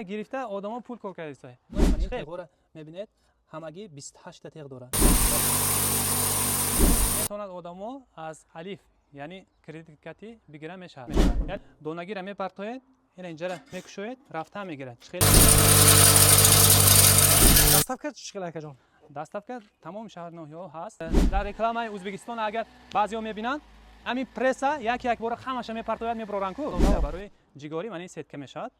Гирифта одамо пул кор карда. Ин теғора мебинед, ҳамагӣ 28-та теғ дорад. Метавонад одамо аз Алиф, яъне кредит кати бигира мешавад. Донагира мепартоед, ина инҷара мекушоед, рафта мегирад. Доставка чӣ хел, акаҷон? Доставка тамоми шаҳр, ноҳияҳо ҳаст. Дар рекламаи Ӯзбекистон агар баъзеҳо мебинанд, ҳамин пресса як як бора ҳамаша мепартояд, мебароранд ку. Барои ҷигорӣ мана ин сетка мешавад.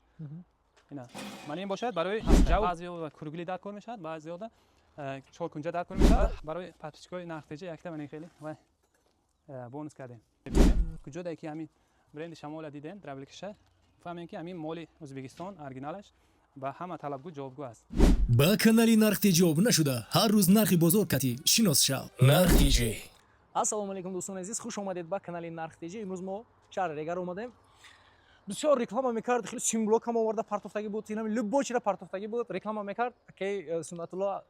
Ина мана ин бошад барои баъзеҳо круглый дар кор мешавад, баъзеҳода чоркунҷа дар кор мешавад. Барои подписчикои Нархтеҷа якта мана хеле вай бонус кардем. Куҷодае ки ҳамин бренди Шамола дидем, дробилкаша, фаҳмем, ки ҳамин моли Ӯзбекистон, оригиналаш ба ҳама талабгӯ ҷавобгӯ аст. Ба канали Нархтеҷӣ обуна шуда, ҳар рӯз нархи бозор кати шинос шав. Нархтеҷӣ. Ассалому алайкум, дӯстони азиз, хуш омадед ба канали Нархтеҷӣ. Имрӯз мо шаҳри Регар омадем. Бисёр реклама мекард, хеле симблокам оварда партофтагӣ буд, инам любой чира партофтагӣ буд, реклама мекард акай Суннатулло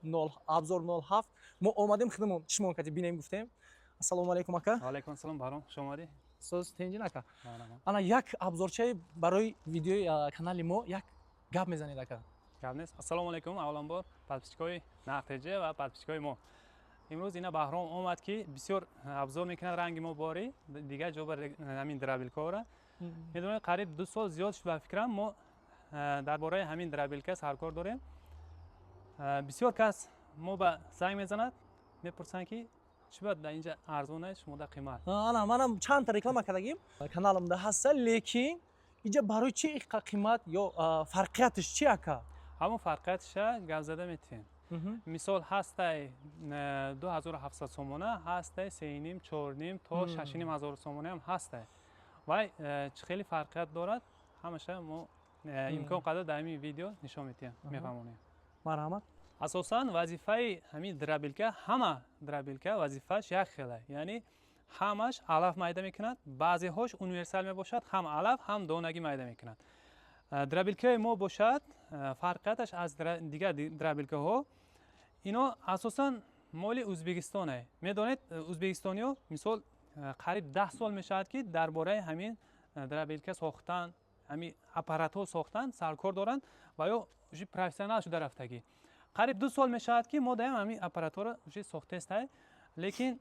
абзор 07. Мо омадем, худамон чишмон кати бинем гуфтем. Ассалому алайкум, ака. Алайкум ассалом, Баҳром, хуш омадӣ. Соз, тенҷин, ака? Ана як абзорчаи барои видеои канали мо як гап мезанед, ака. Гап нест. Ассалому алайкум, авваланбор подписчикои Нархтеҷа ва подписчикои мо. Имрӯз ина Баҳром омад, ки бисёр абзор мекунад, ранги мо бори дигар ҷо ҳамин дробилкаҳоро медонед. Қариб 2 сол зиёд шуд, ба фикрам, мо дар бораи ҳамин дробилка саркор дорем. Бисёр кас мо ба занг мезанад, мепурсанд, ки чӣ бояд дар инҷа арзон аст, шумо дар қимат. Ана манам чандта реклама кардагим, каналамда ҳаста, лекин инҷа барои чӣ иқа қимат ё фарқияташ чи, ака? Ҳамон фарқияташа гап зада метиҳем. Мисол, ҳастай 2700 сомона, ҳастай сеним, чорним то 6,5 ҳазор сомонаам ҳастай. Вай чӣ хеле фарқият дорад, ҳамаша мо имкон қадар дар ҳамин видео нишон медиҳем, мефаҳмонем. Марҳамат. Асосан вазифаи ҳамин дробилка, ҳама дробилка вазифааш як хела, яъне ҳамаш алаф майда мекунад. Баъзеҳош универсал мебошад, ҳам алаф, ҳам донагӣ майда мекунад. Дробилкаи мо бошад, фарқияташ аз дигар дробилкаҳо, ино асосан моли Ӯзбекистоне. Медонед, ӯзбекистониҳо, мисол, қариб 10 сол мешавад, ки дар бораи ҳамин дробилка сохтан, ҳамин аппаратҳо сохтан саркор доранд ва ё уже профессионал шуда рафтагӣ. Қариб 2 сол мешавад, ки мо даем ҳамин аппаратҳоро уже сохтестай, лекин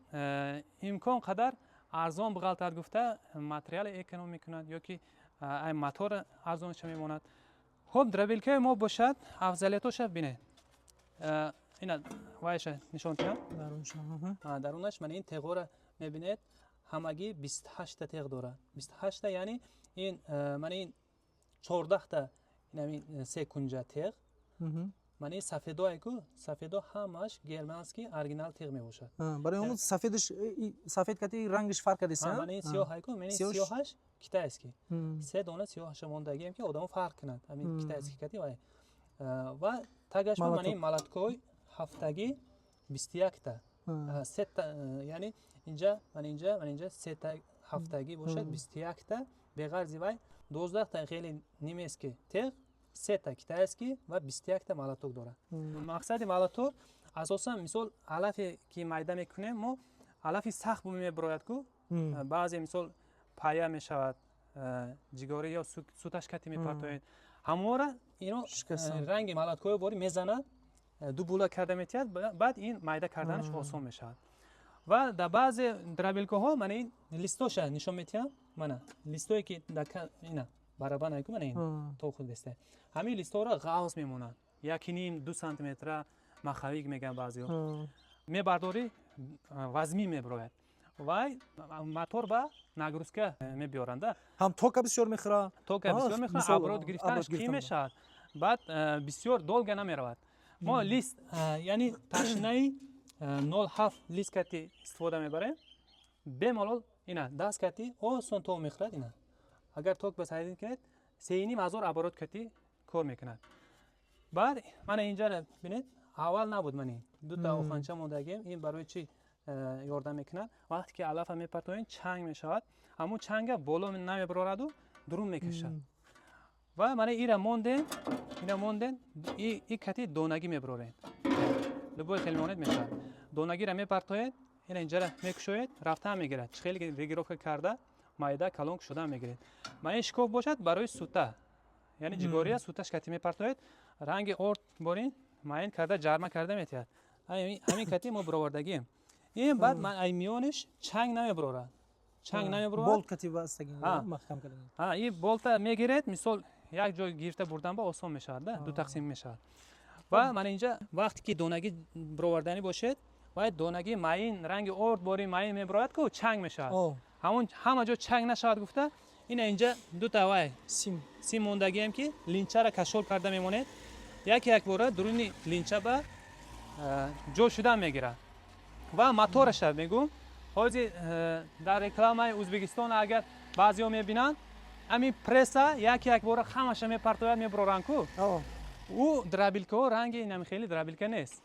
имкон қадар арзон биғалтад гуфта, материали эконом мекунад ё ки ай мотор арзонша мемонад. Хуб, дробилкаи мо бошад, афзалиятоша бинед. Ина вайша нишон диҳам. Дарунаш мана ин теғора мебинед, ҳамагӣ 28-та теғ дорад. 28-та, яъне ин мана ин 14-та, инамин се кунҷа теғ. Мана ин сафедое ку, сафедо ҳамаш германский оригинал теғ мебошад. Барои ҳамон сафедаш, сафед кати рангаш фарқ кардеса. Мана ин сиёҳай ку, мана ин сиёҳаш китайский. Се дона сиёҳаша мондагием, ки одамо фарқ кунанд ҳамин китайский кати вай. Ва тагаш мана ин молоткои ҳафтагӣ, 21-та, сета, яъне инҷа, мана инҷа, мана инҷа сета ҳафтагӣ бошад, 21-та. Беғарзи вай 12-та хеле немецкий теғ, сета китайский ва 21-та молоток дорад. Мақсади молоток асосан, мисол, алафе ки майда мекунем мо, алафи сахт мебирояд ку, баъзе, мисол, пая мешавад, ҷигорӣ ё суташ кати мепартоед, ҳамора ино ранги молоткои бори мезанад, ду була карда метиҳад, баъд ин майда карданаш осон мешавад. Ва дар баъзе дробилкаҳо мана ин листоша нишон метиҳам. Мана листое ки ина барабан ку, мана ин то худ бесте, ҳамин листҳоро ғавз мемонанд, якиним ду сантиметра, маховик мегӯянд баъзеҳо. Мебардорӣ, вазмин мебирояд, вай мотор ба нагрузка мебиёранда. Ҳам тока бисёр мехӯра. Тока бисёр мехӯра, оборот гирифтанаш қиин мешавад, баъд бисёр долго намеравад. Мо лист, яъне ташнаи 0,7 лист кати истифода мебарем. Бемалол ина даст кати осон ток мехӯрад. Ина агар ток ба сайдин кунед, 3,5 ҳазор оборот кати кор мекунад. Баъд мана инҷара бинед, аввал набуд, мани дута оханча мондагием. Ин барои чӣ ёрдам мекунад? Вақте ки алафа мепартоем, чанг мешавад, ҳамун чанга боло намебарораду дурун мекашад. Ва мана ира мондем, ира мондем, и кати донагӣ мебарорем, любой хел монед мешавад. Донагиро мепартоед, ина инҷара мекушоед, рафтан мегирад. Чӣ хеле регулировка карда, майда калон кушода мегиред. Ма ин шикоф бошад барои сута. Яъне ҷигория суташ кати мепартоед, ранги орд борин муайян карда, ҷарма карда метиҳад. Ҳамин кати мо бировардагием. Ин баъд ман ай миёниш чанг намебирорад, чанг намебирорад. Болт кати бастагӣ маҳкам кардан. Ин болта мегиред, мисол, як ҷой гирифта бурдан ба осон мешавад, да, ду тақсим мешавад. Ва мана инҷа вақте ки донагӣ бироварданӣ бошед, вай донагӣ маин ранги орд бори маин мебирояд ку, чанг мешавад. Ҳамон ҳама ҷо чанг нашавад гуфта, ина инҷа дута вай сим. Сим мондагием, ки линчара кашол карда мемонед, яке якбора дуруни линча ба ҷо шудан мегирад. Ва мотораша мегӯм, ҳозир дар рекламаи Ӯзбекистон агар баъзеҳо мебинанд, ҳамин пресса яке якбора ҳамаша мепартояд, мебироранд ку. Ӯ дробилкаҳо ранги инами хеле дробилка нест.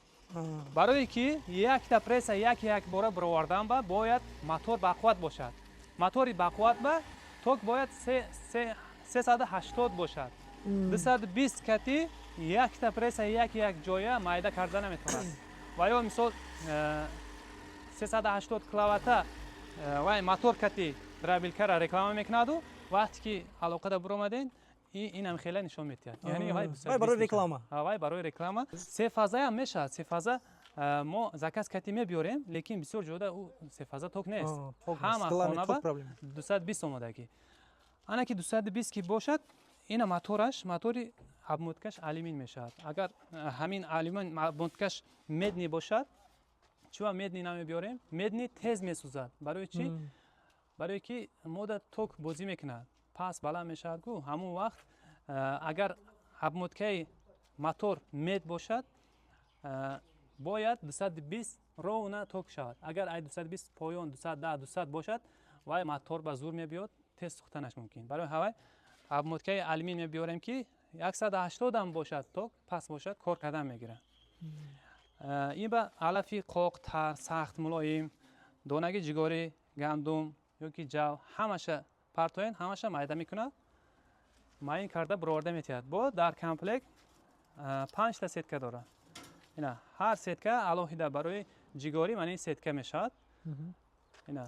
Барое ки якта пресса яке якбора бировардан ба бояд мотор бақувват бошад. Мотори бақувват ба ток бояд 380 бошад. 220 кати якта пресса як як ҷоя майда карда наметавонад. Ва ё, мисол, 380 киловатта вай мотор кати дробилкара реклама мекунаду, вақте ки алоқада буромаден, инам хеле нишон медиҳад. Яъне вай вай барои реклама. Вай барои реклама. Се фазаям мешавад. Се фаза мо заказ кати мебиёрем, лекин бисёр ҷода ӯ се фаза ток нест. Ҳама хона ба 220 омодагӣ. Ана ки 220 ки бошад, ина мотораш, мотори обмоткаш алюмин мешавад. Агар ҳамин алюмин обмоткаш медный бошад, чува медный намебиёрем? Медный тез месӯзад. Барои чӣ? Барое ки мода ток бозӣ мекунад, пас баланд мешавад ку. Ҳамон вақт агар обмоткаи мотор медь бошад, бояд 220 ровно ток шавад. Агар ай 220 поён, 210, 200 бошад, вай мотор ба зур мебиёд, тез сӯхтанаш мумкин. Барои ҳавай обмоткаи алюмин мебиёрем, ки 180 бошад, ток паст бошад, кор кардан мегирад. Ин ба алафи қоқ, тар, сахт, мулоим, донаги ҷигорӣ, гандум ёки ҷав, ҳамаша партоен, ҳамаша майда мекунад, маин карда бироварда метиҳад. Бо дар комплект панҷта сетка дорад. Ина ҳар сетка алоҳида барои ҷигорӣ, мана ин сетка мешавад. Ина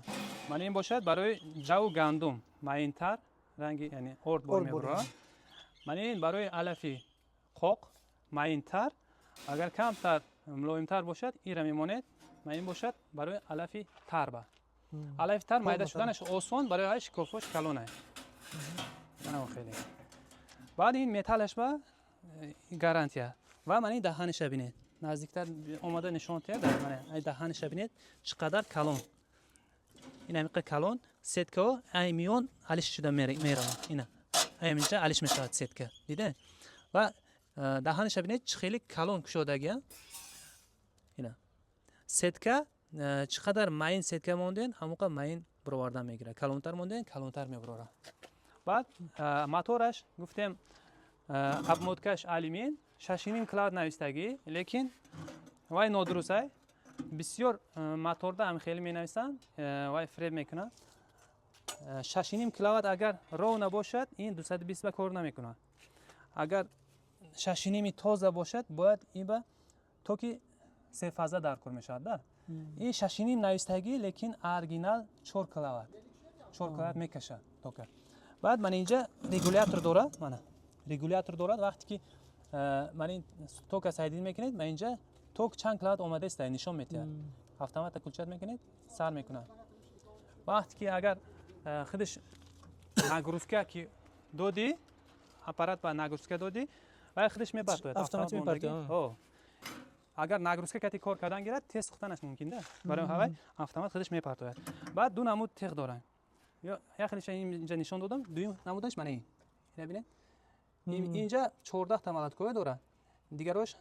мана ин бошад барои ҷаву гандум, маинтар, ранги, яъне орд бор мебурад. Мана ин барои алафи қоқ, маинтар, агар камтар мулоимтар бошад, ира мемонед. Мана ин бошад барои алафи тарба. Алафи тар майда шуданаш осон, барои ҳай шикофош калонай. Мана хеле. Баъд ин металлаш ба гарантия. Ва мана ин даҳаниша бинед, наздиктар омада нишон диҳад. Мана ай даҳаниша бинед, чӣ қадар калон. Ин ҳамиқа калон сеткаҳо ай миён алиш шуда мераванд. Ина ай инҷа алиш мешавад сетка, диде. Ва даҳаниша бинед, чӣ хеле калон кушодагия. Ина сетка чӣ қадар маин сетка монден, ҳамоқа маин бировардан мегирад. Калонтар монден, калонтар мебирорад. Баъд мотораш гуфтем, обмоткаш алюмин, 6,5 киловатт навистагӣ, лекин вай нодурустай. Бисёр моторда ҳам хеле менависанд, вай фреб мекунад. 6,5 киловатт агар ровно бошад, ин 220 ба кор намекунад. Агар 6,5-и тоза бошад, бояд ин ба токи сефаза дар кор мешавад, да. Ин 6,5 навистагӣ, лекин оригинал 4 киловатт, 4 киловатт мекашад тока. Баъд мана инҷа регулятор дорад, мана регулятор дорад. Вақте ки мана ин тока сайдин мекунед, мана инҷа ток чанд киловатт омадааст, нишон медиҳад. Автомата включать мекунед, сар мекунад. Вақте ки агар худаш нагрузка ки додӣ, аппарат ба нагрузка додӣ, вай худаш мебартояд. Автомат мепартояд. Агар нагрузка кати кор кардан гирад, тез сӯхтанаш мумкин, да. Барои ҳавай автомат худаш мепартояд. Баъд ду намуд теғ дорам. Як хелеша инҷа нишон додам, дуюм намудаш мана ин. Ина бинед, инҷа 14 та молоткоя дорад. Дигарош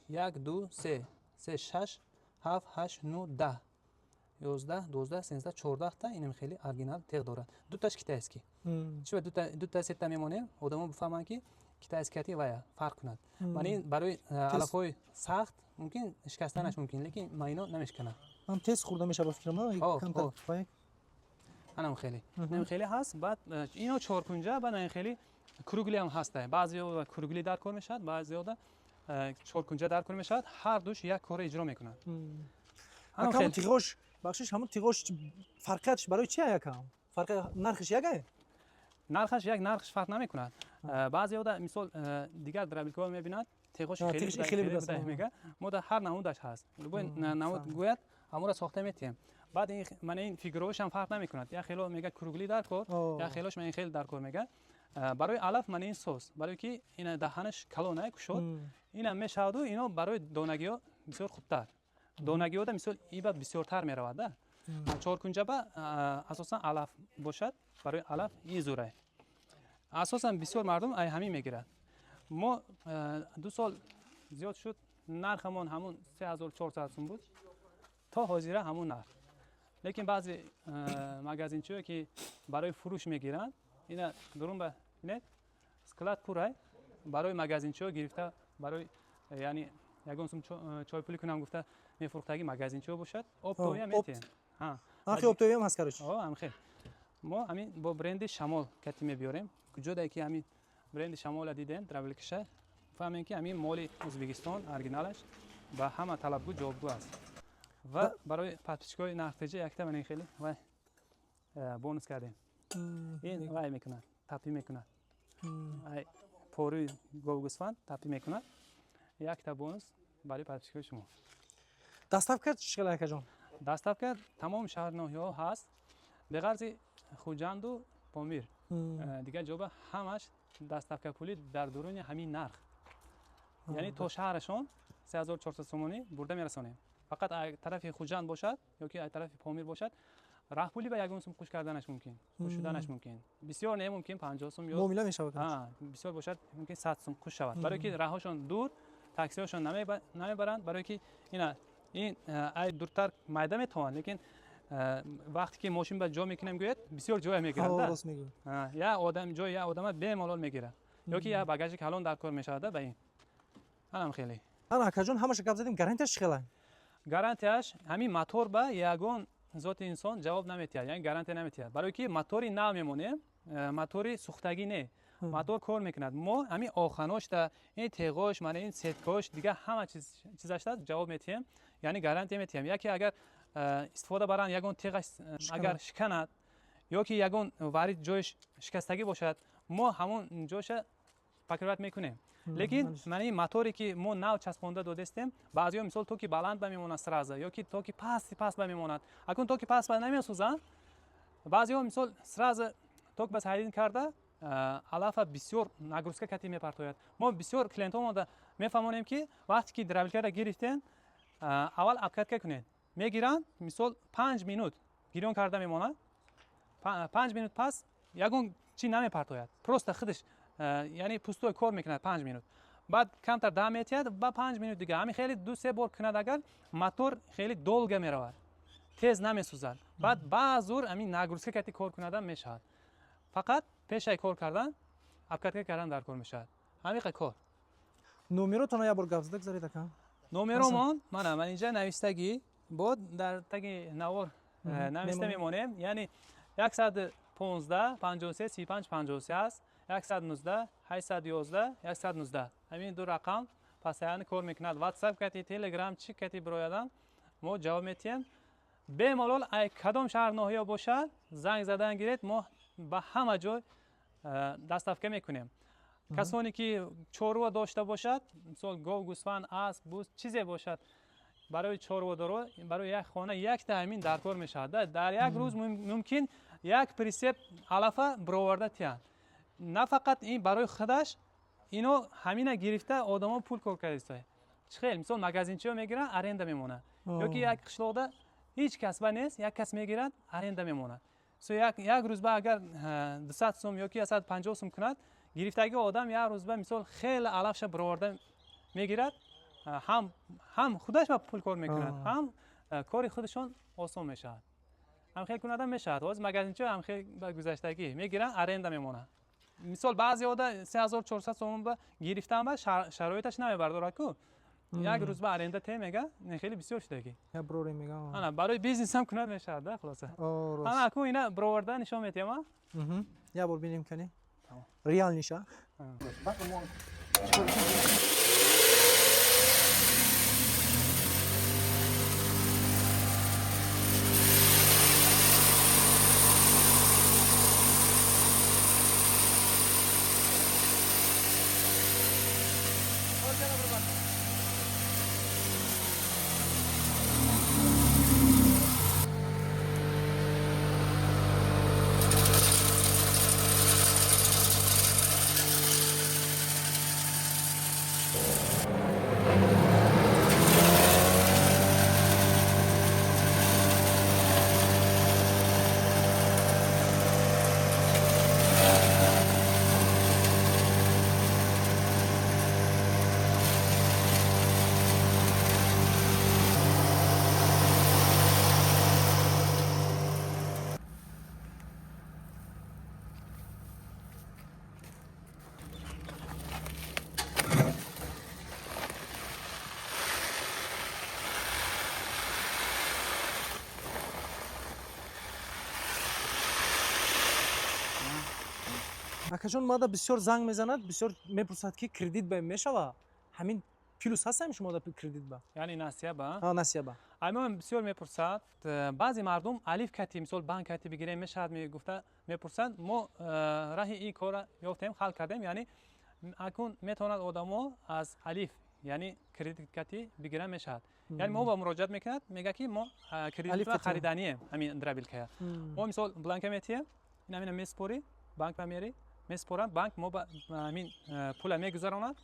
як, ду, се, се, шаш, ҳафт, ҳашт, нӯ, 10, 11, 12, 13, 14 та. Инам хеле оригинал теғ дорад. Дуташ китайский. Чиба дута сета мемонем? Одамо бифаҳманд, ки китайскияти вая фарқ кунад. Мана ин барои алафҳои сахт, мумкин шикастанаш мумкин, лекин майно намешиканад. Ҳам тез хӯрда мешавад, ба фикрам. Анам хеле, инам хеле ҳаст. Баъд ино чоркунҷа, баъд ин хеле круглый ҳам ҳаста. Баъзео круглый дар кор мешавад, баъзеода чоркунҷа дар кор мешавад. Ҳар душ як корро иҷро мекунад. Ҳамон тиғош, бахшиш, ҳамон тиғош фарқиятш барои чи якам? Фарқи нархиш якае? Нархаш як, нархаш фарқ намекунад. Баъзеҳо мисол дигар дробилкаҳо мебинад, теғош хеле буда мега, мо дар ҳар намудаш ҳаст. Любой намуд гӯяд, ҳамонро сохта метиҳем. Баъд мана ин фигураҳошам фарқ намекунад. Як хело мега круглый дар кор, як хелош мана ин хел дар кор мега. Барои алаф мана ин сос, барои ки ина даҳанаш калона кушод, ина мешаваду ино барои донагиҳо бисёр хубтар. Донагиҳода мисол иба бисёртар меравад да. Чоркунҷаба асосан алаф бошад, барои алаф ин зурай. Асосан бисёр мардум ай ҳамин мегирад. Мо 2 сол зиёд шуд, нархамон ҳамун 3400 сум буд, то ҳозира ҳамун нарх. Лекин баъзе магазинчиҳое ки барои фурӯш мегиранд, ина дурун ба бинед, склад пурай, барои магазинчиҳо гирифта, барои яъне ягон сум чойпулӣ кунам гуфта мефурӯхтаги магазинчиҳо бошад, оптовия метиҳем. Нархи оптовиям ҳаст, короче. Ҳамхел. Мо ҳамин бо бренди Шамол кати мебиёрем. Куҷодае ки ҳамин бренди Шамола дидем, дробилкаша, фаҳмем ки ҳамин моли Ӯзбекистон оригиналаш ба ҳама талабгӯ ҷавобгӯ аст. Ва барои подписчикои Нархтеҷа якта мана хеле вай бонус кардем. Ин вай мекунад, тапӣ мекунад. Ай порӯи гов гӯсфанд тапӣ мекунад. Якта бонус барои подписчикои шумо. Доставка чӣ хел, акаҷон? Доставка тамоми шаҳр ноҳияҳо ҳаст, беғарзи Хуҷанду Помир. Дигар ҷоба ҳамаш доставка пулӣ дар дуруни ҳамин нарх. Яъне то шаҳрашон 3400 сомонӣ бурда мерасонем. Фақат тарафи Хуҷанд бошад ё ки тарафи Помир бошад, раҳпулӣ ба ягон сум қуш карданаш мумкин, қуш шуданаш мумкин. Бисёр не, мумкин 50 сум ё муомила мешавад. Бисёр бошад, мумкин 100 сум қуш шавад. Барои ки раҳҳошон дур, таксиҳошон намебаранд, барои ки ина ин ай дуртар майда метавонад, лекин вақте ки мошин ба ҷо мекунем, гӯяд, бисёр ҷоя мегирад. Я одам ҷои я одама бемалол мегирад. Ё ки я багажи калон дар кор мешавад ба ин. Ҳанам хеле. Ана акаҷон, ҳамаша гап задем, гарантияш чӣ хела? Гарантияш ҳамин мотор ба ягон зоти инсон ҷавоб наметиҳад, яъне гарантия наметиҳад. Барои ки мотори нав мемонем, мотори сӯхтагӣ не. Мотор кор мекунад. Мо ҳамин оханошта, ин теғош, мана ин сеткош, дигар ҳама чизашта ҷавоб метиҳем, яъне гарантия метиҳем. Яке агар истифода баранд, ягон теғаш агар шиканад ё ки ягон варид ҷояш шикастагӣ бошад, мо ҳамон ҷоша покрывать мекунем. Лекин мана ин моторе ки мо нав часпонда додестем, баъзеҳо мисол токи баланд ба мемонад сразу, ё ки токи пасти паст ба мемонад. Акун токи паст ба намесӯзанд, баъзеҳо мисол сразу ток ба сайдин карда, алафа бисёр нагрузка кати мепартояд. Мо бисёр клиентҳо мефаҳмонем ки вақте ки дробилкаро гирифтен, аввал обкатка кунед. Мегиранд, мисол 5 минут гирён карда мемонад, 5 минут пас ягон чи намепартояд, просто худаш яъне пустой кор мекунад 5 минут. Баъд камтар дам метиҳад, ба 5 минут дига ҳамин хеле 2-3 бор кунад, агар мотор хеле долго меравад, тез намесӯзад. Баъд баъзур ҳамин нагрузка кати кор кунадам мешавад. Фақат пешаи кор кардан обкатка кардан дар кор мешавад. Ҳамиқа кор. Номеротонро як бор гап зада гузаред, ака. Номеромон мана ман инҷа навистагӣ бод дар таги навор нависта мемонем, яъне 115 53 35 53 аст, 119 811 119. Ҳамин ду рақам пасаяни кор мекунад. WhatsApp кати, Telegram чӣ кати бироядан мо ҷавоб метиҳем. Бемалол ай кадом шаҳр ноҳия бошад, занг задан гиред, мо ба ҳама ҷой доставка мекунем. Касоне ки чорва дошта бошад, мисол гов, гӯсфанд, асп, буз, чизе бошад, барои чорводоро барои як хона якта ҳамин дар кор мешавад. Дар як рӯз мумкин як прицеп алафа бироварда тиҳанд. На фақат ин барои худаш, ино ҳамина гирифта одамо пул кор кардаиста. Чӣ хел? Мисол магазинчиҳо мегиранд, аренда мемонад. Ё ки як қишлоқда ҳеҷ касба нест, як кас мегирад, аренда мемонад. Як рӯзба агар 200 сум ё ки 150 сум кунад, гирифтаги одам як рӯзба мисол хеле алафша бироварда мегирад, ҳам худаш ба пул кор мекунад, ҳам кори худашон осон мешавад. Ҳам хел кунадам мешавад. Ҳозир магазинчиҳо ҳам хел ба гузаштагӣ мегиранд, аренда мемонад. Мисол баъзе ода 3400 сомон ба гирифтан ба шароиташ намебардорад ку. Як рӯз ба аренда те мега, не хеле бисёр шудагӣ. Я броре мега. Ана барои бизнес ҳам кунад мешавад, да, хулоса. Ана акун ина броварда нишон метиҳам, а? Я бор бинем кани. Реал ниша. Порча. Акаҷон, мада бисёр занг мезанад, бисёр мепурсад, ки кредит ба мешава. Ҳамин плюс ҳастам шумо да кредит ба? Яъне насия ба? Ҳа, насия ба. Аймон бисёр мепурсад. Баъзе мардум алиф кати, мисол, банк кати бигирем мешавад, мегуфта мепурсанд. Мо раҳи ин корра ёфтем, ҳал кардем. Яъне акун метавонад одамо аз алиф, яъне кредит кати бигиран мешавад. Яъне мо ба муроҷиат мекунад, мега ки мо Алиф кредит кати. хариданием ҳамин дробилкая. Мо мисол бланка метиҳем, ин ҳамина месупорӣ, банк ба мери, месупорам, банк мо ба ҳамин пула мегузаронад,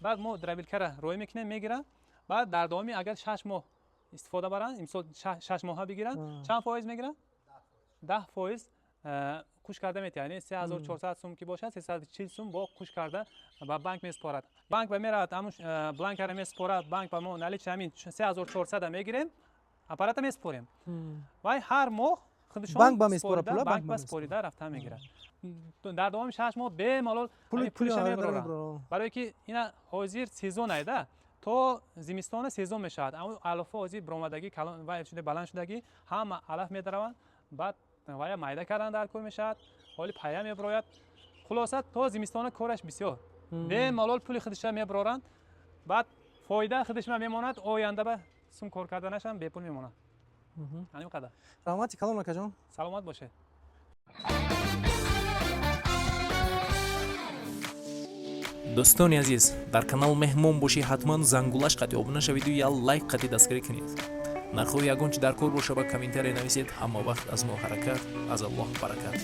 баъд мо дробилкара роӣ мекунем, мегиранд, баъд дар давоми агар 6 моҳ истифода баранд, имсол 6 моҳа бигиранд, чанд фоиз мегиранд? 10% куш карда метиҳад. Яъне 3400 сум ки бошад, 340 сум бо куш карда ба банк месупорад. Банк ба меравад, ҳамун бланкара месупорад, банк ба мо наличи ҳамин 3400-а мегирем, аппарата месупорем. Вай ҳар моҳ худшон Банк ба месупорад супорида, пула, банк банк ба ба супорида рафта мегирад. Дар давоми 6 моҳ бемалол ҳамин пулиша мебарорад. Барое ки ина ҳозир сезон айда, то зимистона сезон мешавад. Аммо алафҳо ҳозир биромадагӣ, калон вай шуда, баланд шудагӣ, ҳама алаф медараванд, баъд вая майда кардан дар кор мешавад, ҳоли пая мебирояд. Хулоса, то зимистона кораш бисёр, бемалол пули худиша мебароранд, баъд фоида худишма мемонад, оянда ба сум кор карданашам бепул мемонад. Ҳамин қадар. Раҳмати калон, акаҷон. Саломат бошед. Дӯстони азиз, дар канал меҳмон бошӣ, ҳатман зангулаш қати обуна шавиду я лайк қати дастгирӣ кунед. Нархҳои ягон чи дар кор боша, ба комментария нависед. Ҳама вақт аз мо ҳаракат, аз Аллоҳ баракат.